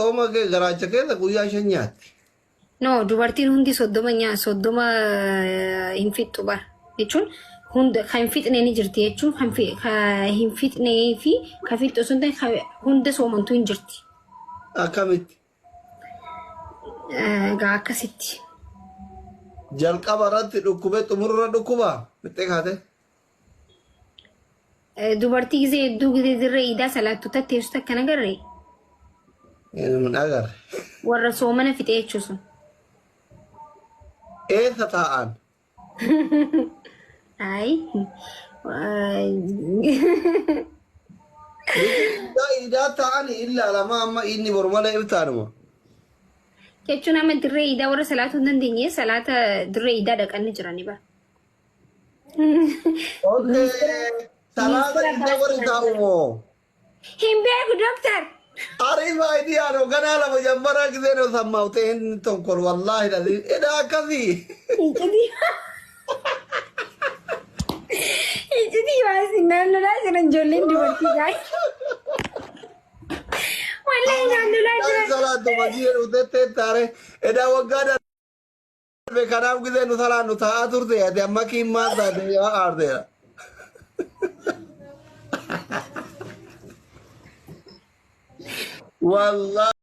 sooma kee garaacha keessa guyyaa 5 nyaatti. No, dubartiin hundi 30 nyaa 30 hin fixxu bar jechuun hunda kan hin fixne ni jirti jechuun kan fi- kan hin fixnee fi kan fixxu osoo hin ta'in kan hunda soomantu hin jirti. Akkamitti? Egaa akkasitti. Jalqaba irratti dhukkubee xumurra dhukkuba? Fixxee kaatee? Dubartii gizee hedduu gizee dirree iidaa salaattu tatteessu takka hin agarree? Hin agarre. Warra soomana fixee jechuu sun. Eessa taa'an? Ayi. Iidaa iidaa taa'an ilaalamaa amma inni boru malee ibtaanuma. Jechuun amma dirree iidaa warra salaatuu hin dandeenye salaata dirree iidaa dhaqanii jirani bara. Okay. Salaata iidaa warri taa'u moo? Hin beeku doktar. Ariif idea no ganaa lama jammaraa gisee no sammaawtee hin tonkol wallaahi dhali edha akkasii. Iccitii. Iccitii baasi naannolaa jiran ijoolleen dubartii gaa'e. Wallahi naannolaa jiran. Salaatu majii jedhu tettee taare edha waggaa darbe kanaaf gisee nu salaannu taa'aa turte ati amma kiin maal taate yaa aarteera. Wallaahi.